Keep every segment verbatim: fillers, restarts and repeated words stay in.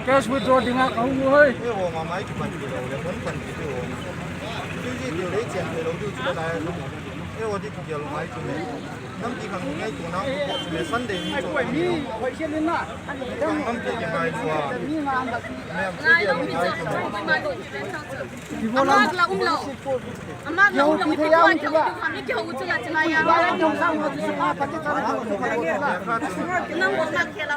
Case withdraw dinga kahung u hoi. Eh, ho, mama, i kipan ti lou le, hon pan ti ti ho. Ti ti ti le, chen ti lou, ti ti la. Eh, ho, ti ti lo mai tu me. Nam ti kan ngai tu na, tu me Sunday ni tu. Mi hoi se le na. Kan nam ti ngai tu a. Mi ngai tu a. Ngai lo mi tu. Ti ho la. Amak la um lo. Amak la um lo. Ipi koi ti lo. Ipi koi u chu la chu la ya. Nang ko na khela.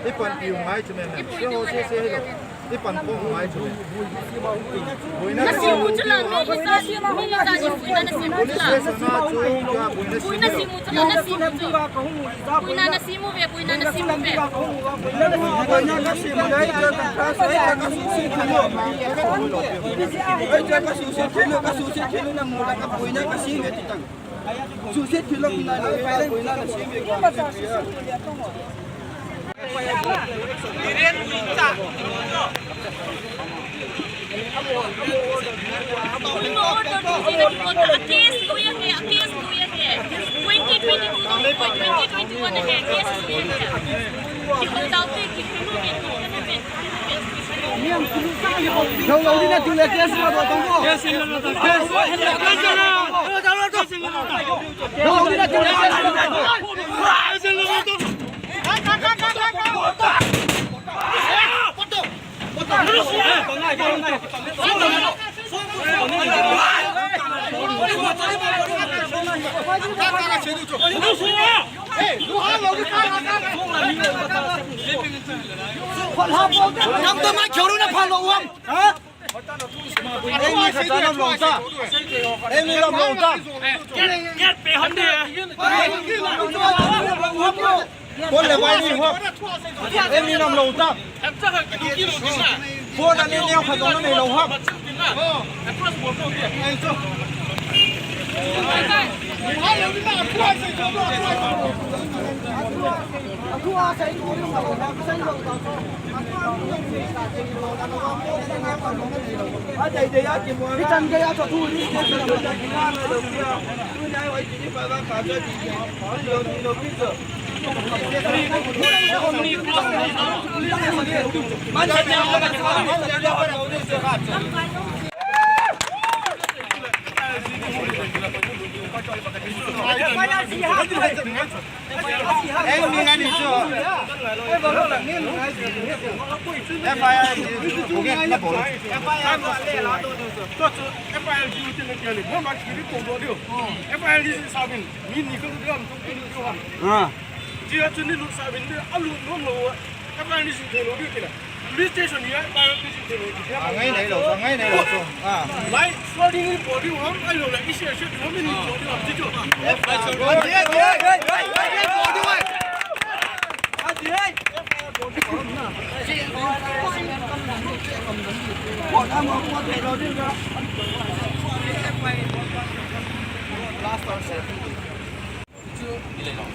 Ipan piu ngai chu me me. Se ho se se lo. Ipan piu ngai chu me. Na simu chu la, mi hi sa, mi hi sa ni, puina na simu chu la. Police station a chu, ya, puina simu chu la, na simu chu. Puina na simu ve, puina na simu ve. Phone le vai ni ho. Em ni nam lo ta. Phone a ni neo kha jong na nei lo ha. F I R register sabin, mi ni ko diam tu tu ham. Ah. Dia tu ni lu sabin dia alu nom lo. Apa ni sin thei lo dia kila. Police station ni apa ni sin thei lo dia. Ah, ngai nei lo, ngai nei lo. Ah. Lai, sorry ni body ham, ai lo la isi isi ham ni body ham ti tu. Hello.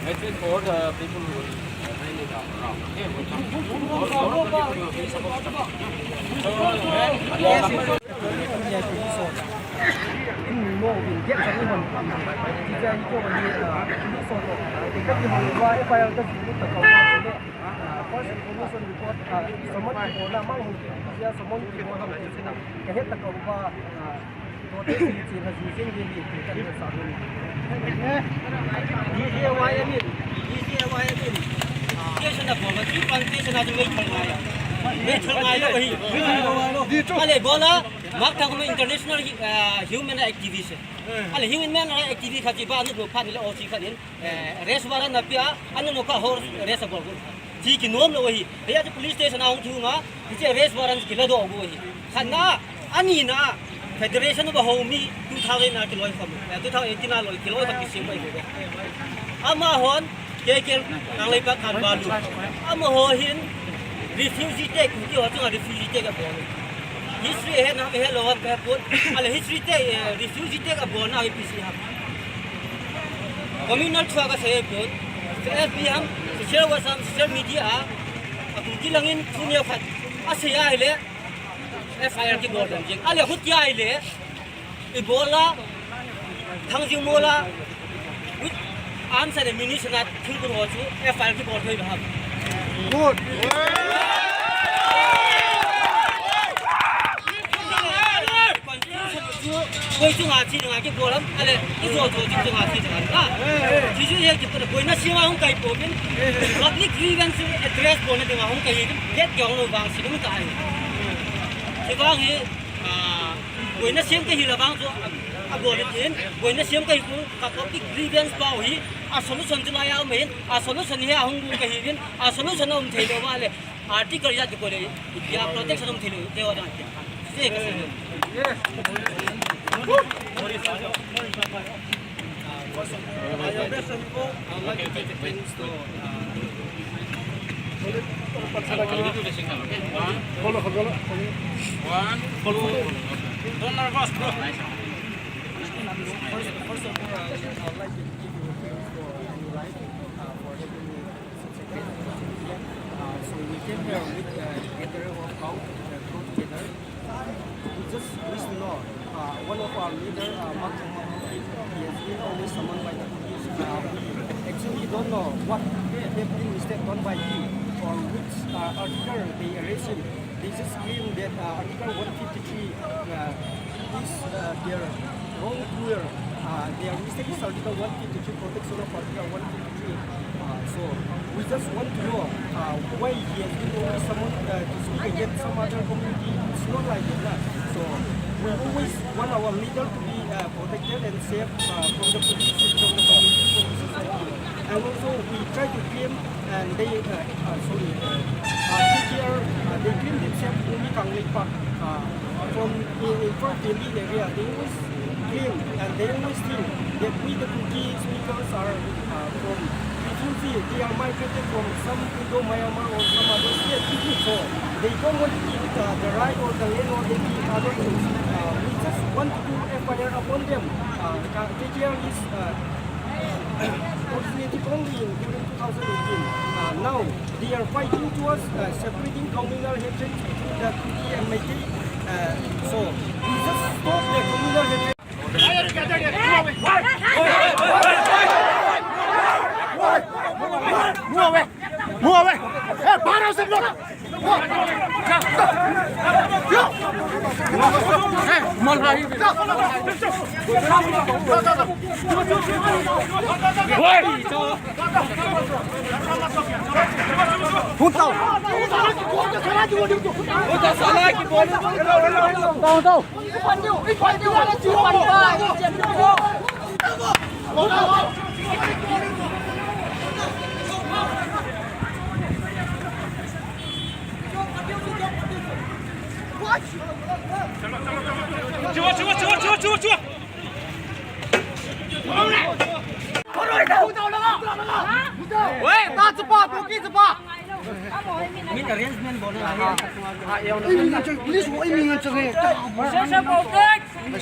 Actually, for the people who International, uh, human rights activist. Ale human rights activist khat chi ba anu phan le O C khat in, eh, arrest warrant na pia, anu no ka hor arrest a bol. Ti kinom lo hi. Hia chu police station a hung thunga, hiche arrest warrant kila doh go hi. Khatna, anina, Federation of Homi two thousand a kiloi khom, eh, two thousand eighteen a loi kiloi khom kisem mai ve. Amahon, K K Kangleipak Khanbalu. Amaho hin refugee te, Kuki ho chunga refugee te kabol. History he na he lo ham ka pon. Ale history te, eh, refugee te kabol na hi P C ham. Communal thua kasei pon. F B ham, social WhatsApp, social media a. A Kuki langin thu neo khat. Asei ahile. F I R kibol dam jing. Ale hutia ahile. Ibola, Thangjing Mola, with arms and ammunition a thingkung ho chu F I R kibol thei ham. Good. Koi chunga thi dinga kibol ham, ale, ijo jo chunga thi dinga na. Thi chu ye kibol, boina sem a hung kai pouvin, public grievance address bolna dinga hung kai, get jong lo vang si dum tai. Chuvang hi, Ah, boina sem kahi le vang chu, a, abol in, boina sem kahi chu, ka public grievance pau hi, a solution chu laiya um in, a solution hi ahung bu kahiuvin, a solution aum thei lou va le, article ya kibol le, ya protection um thei lou, te wa dang. Se ka se. One, two. Don't nervous, bro. First, first of all, uh, I'd like to give you thanks for your life, uh, for helping me. Uh, so we came here with, uh, gathering of crowd, uh, crowd together. We just wish to know, uh, one of our leader, uh, Mark Thongmai, he has been always summoned by the police. Uh, we actually don't know what happening mistake done by him or which, uh, article they arrest him. They just claim that, uh, Article one fifty-three, uh, is, uh, their wrong doer. Uh, their mistake is Article one fifty-three, protection of Article one fifty-three. Uh, so we just want to know, uh, why he has been always summoned, uh, to speak against some other community. It's not like that, lah. So we always want our leader to be, uh, protected and safe, uh, from the police, from the community, from the society. And also we try to claim and they, uh, uh, sorry, uh, uh, T K R, uh, they claim themselves only Kangleipak, uh, from in, in front Delhi area. They always claim and they always think that we the Kuki speakers are, uh, from refugee. They are migrated from some Indo-Myanmar or some other state. So they don't want to give, uh, the right or the land or any other things. Uh, we just want to do F I R upon them. Uh, K K R is, uh, originated only in during two thousand eighteen. Uh, now, they are fighting towards, uh, separating communal hatred between the Kuki and Meitei. Uh, so, we just stop the communal hatred. Move away! Move away! Hey, बाहर आओ सब लोग!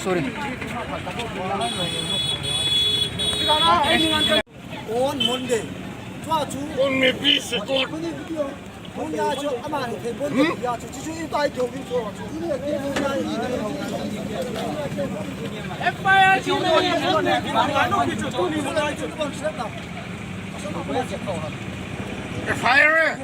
Sorry. On Monday. Chua chu. On me peace, God. Hung ya chu ama ni thei bon ya chu chu chu i tai kyo bin chu. F I R chu ni ni ni ni. F I R.